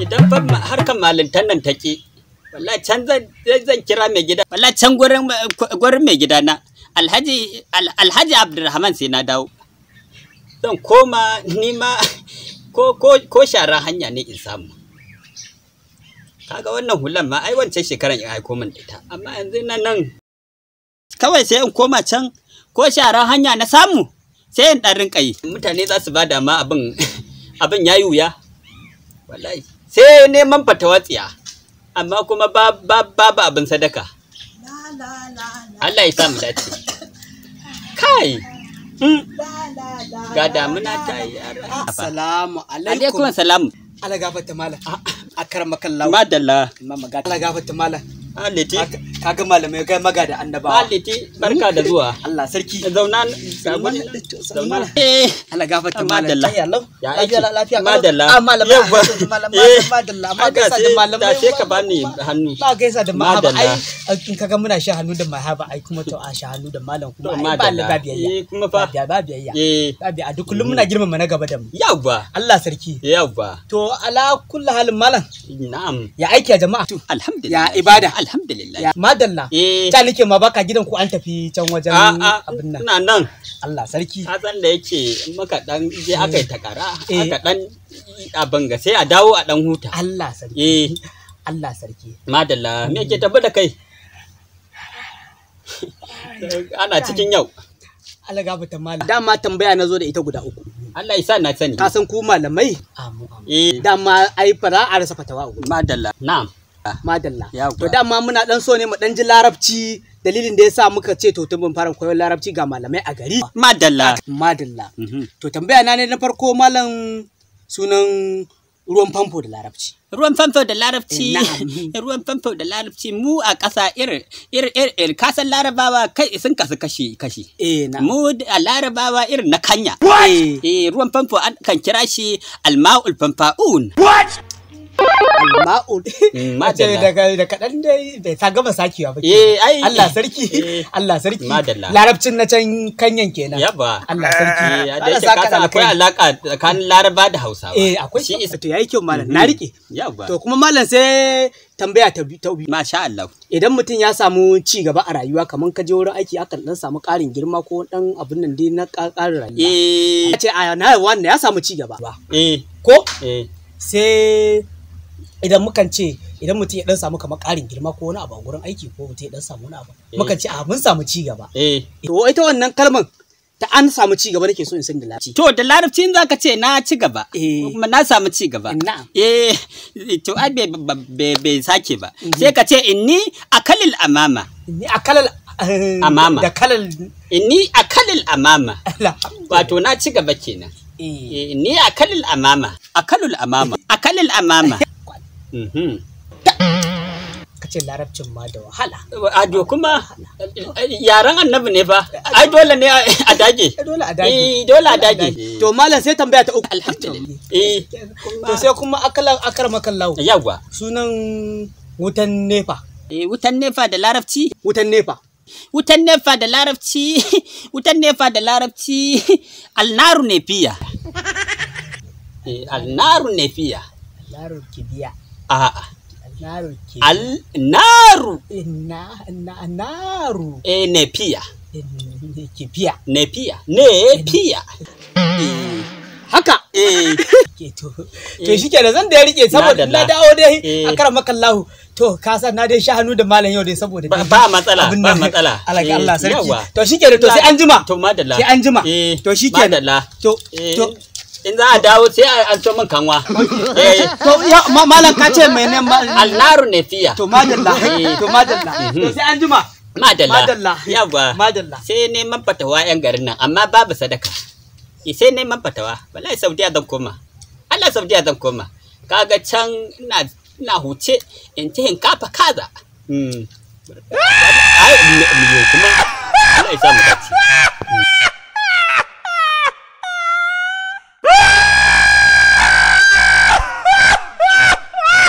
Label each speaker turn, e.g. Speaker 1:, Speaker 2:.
Speaker 1: Idan fa harkan malintan nan take, wallahi can zan kira mai gida. Wallahi can gurin mai gida na Alhaji Abdulrahman sai na dawo. Zan koma ni ma ko shara hanya ne in samu. Kaga wannan hulan ma ai wancan shekaran ya aiko min ita, amma yanzu na nan kawai sai in koma can ko shara hanya na samu sai in dan rinka yi. Mutane za su bada ma abin abin yayi wuya wallahi, sai neman fatawa tsiya, amma kuma babu abin sadaka. Allah ya sa mu dace. Kai, ga damuna ta yi.
Speaker 2: Assalamu alaikum.
Speaker 1: Alaikum salam.
Speaker 2: Allah gafarta malam. Akramakallahu.
Speaker 1: Madalla.
Speaker 2: Allah gafarta malam.
Speaker 1: Aliti.
Speaker 2: Kaga malamai kai maga da annabawa.
Speaker 1: Aliti, barka da zuwa.
Speaker 2: Allah sarki.
Speaker 1: Zauna
Speaker 2: zauna. Allah gafarta malam.
Speaker 1: Ya aiki.
Speaker 2: Lafiya.
Speaker 1: Madalla.
Speaker 2: Ah malamai. Madalla. Ma gaisa da malamai.
Speaker 1: Da sai ka bani hannu.
Speaker 2: Ba gaisa da mahaba ai in kaga muna sha hannu da mahaba ai kuma to a sha hannu da malam kuma ai ba ba biyayya.
Speaker 1: Eh kuma fa
Speaker 2: ba biyayya.
Speaker 1: Eh
Speaker 2: ba biya duk kullum muna girmama na gaba da mu.
Speaker 1: Yawwa.
Speaker 2: Allah sarki.
Speaker 1: Yawwa.
Speaker 2: To ala kulli halin malam.
Speaker 1: Na'am.
Speaker 2: Ya aiki a jama'a.
Speaker 1: Alhamdulillah.
Speaker 2: Ya ibada.
Speaker 1: Alhamdulillah.
Speaker 2: Ya madalla. Ta nake ma baka gidan ku an tafi can wajen abin nan.
Speaker 1: Ina nan.
Speaker 2: Allah sarki.
Speaker 1: Ka san da yake muka dan je aka yi takara, aka dan abin ga sai a dawo a dan huta.
Speaker 2: Allah sarki.
Speaker 1: Eh.
Speaker 2: Allah sarki.
Speaker 1: Madalla, me ke tabbata kai? Ana cikin yau.
Speaker 2: Allah gafarta malam. Dama tambaya na zo da ita guda uku.
Speaker 1: Allah isa na sani.
Speaker 2: Ka san ku malamai?
Speaker 1: Eh.
Speaker 2: Dama ai fara a rasa fatawa a gurin.
Speaker 1: Madalla. Na'am.
Speaker 2: Madalla. To dama muna dan so ne mu dan ji larabci, dalilin da yasa muka ce to tun mun fara koyon larabci ga malamai a gari.
Speaker 1: Madalla.
Speaker 2: Madalla. To tambaya na ne na farko malam, sunan ruwan famfo da larabci.
Speaker 1: Ruwan famfo da larabci. Ruwan famfo da larabci mu a ƙasa irin irin kasan larabawa kai sun kasu kashi kashi.
Speaker 2: Eh na.
Speaker 1: Mu a larabawa irin na Kanya. Eh ruwan famfo an kan kira shi alma'ul famfa'un.
Speaker 2: What? Alma'ul. Madalla. Da kaɗan dai bai ta gama sakewa ba.
Speaker 1: Eh ai.
Speaker 2: Allah sarki. Allah sarki.
Speaker 1: Madalla.
Speaker 2: Larabcin na can Kanyan kenan.
Speaker 1: Yaba.
Speaker 2: Allah sarki.
Speaker 1: Da yake kasa akwai alaka tsakanin Laraba da Hausawa.
Speaker 2: Eh akwai shi. To yayi kyau malam, na rike.
Speaker 1: Yaba.
Speaker 2: To kuma malam sai tambaya ta biyu.
Speaker 1: Masha Allah.
Speaker 2: Idan mutum ya samu ci gaba a rayuwa kamar ka je wurin aiki akan dan samu ƙarin girma ko dan abun nan dai na ƙarin rayuwa.
Speaker 1: Eh.
Speaker 2: Ce a na wannan ya samu ci gaba.
Speaker 1: Eh.
Speaker 2: Ko?
Speaker 1: Eh.
Speaker 2: Sai idan mukan ce idan mutum ya dan samu kamar ƙarin girma ko wani abu a gurin aiki ko mutum ya dan samu wani abu mukan ce a mun samu ci gaba.
Speaker 1: Eh.
Speaker 2: To ita wannan kalmar ta an samu ci gaba nake so in san da larabci.
Speaker 1: To da larabci in zaka ce na ci gaba.
Speaker 2: Eh.
Speaker 1: Kuma na samu ci gaba.
Speaker 2: Na'am.
Speaker 1: Eh to ai bai sake ba. Sai ka ce inni akalil amama.
Speaker 2: Inni akalal
Speaker 1: amama.
Speaker 2: Da kalal
Speaker 1: inni akalil amama. Wato na ci gaba kenan.
Speaker 2: Eh.
Speaker 1: Inni akalil amama. Akalul amama. Akalil amama.
Speaker 2: Ka ce larabcin ma da wahala.
Speaker 1: Ado kuma yaran annabi ne fa. Ai dole ne a dage.
Speaker 2: Dole a dage.
Speaker 1: Eh dole a dage.
Speaker 2: To malam sai tambaya ta uku.
Speaker 1: Alhamdulillah. Eh.
Speaker 2: To sai kuma akalan akramakallahu.
Speaker 1: Yawwa.
Speaker 2: Sunan wutan nefa.
Speaker 1: Eh wutan nefa da larabci?
Speaker 2: Wutan nefa.
Speaker 1: Wutan nefa da larabci. Wutan nefa da larabci. Alnaru nefiya. Eh alnaru nefiya.
Speaker 2: Alnaru kibiya.
Speaker 1: A'a.
Speaker 2: Alnaru kibiya.
Speaker 1: Alnaru.
Speaker 2: Naru.
Speaker 1: Eh nefiya.
Speaker 2: Kibiya.
Speaker 1: Nefiya. Nefiya.
Speaker 2: Haka.
Speaker 1: Eh.
Speaker 2: To shi kenan zan da ya rike saboda na dawo dai akramakallahu. To ka san na dai sha hannu da malam yau dai saboda
Speaker 1: ba matsala ba matsala.
Speaker 2: Allah Allah sarki. To shi kenan to sai an jima.
Speaker 1: To madalla.
Speaker 2: Sai an jima. To shi kenan.
Speaker 1: Madalla.
Speaker 2: To
Speaker 1: in za a dawo sai an so min kanwa.
Speaker 2: To ya malam ka ce mai ne
Speaker 1: Alnaru nefiya.
Speaker 2: To madalla. To madalla. To sai an jima.
Speaker 1: Madalla.
Speaker 2: Madalla.
Speaker 1: Yawa.
Speaker 2: Madalla.
Speaker 1: Sai neman fatawa yan garin nan amma babu sadaka. Sai neman fatawa. Wallahi Saudiya zan koma. Allah Saudiya zan koma. Kaga can ina huce in ci hinkafa kaza. Ai kuma Allah ya sa mu dace.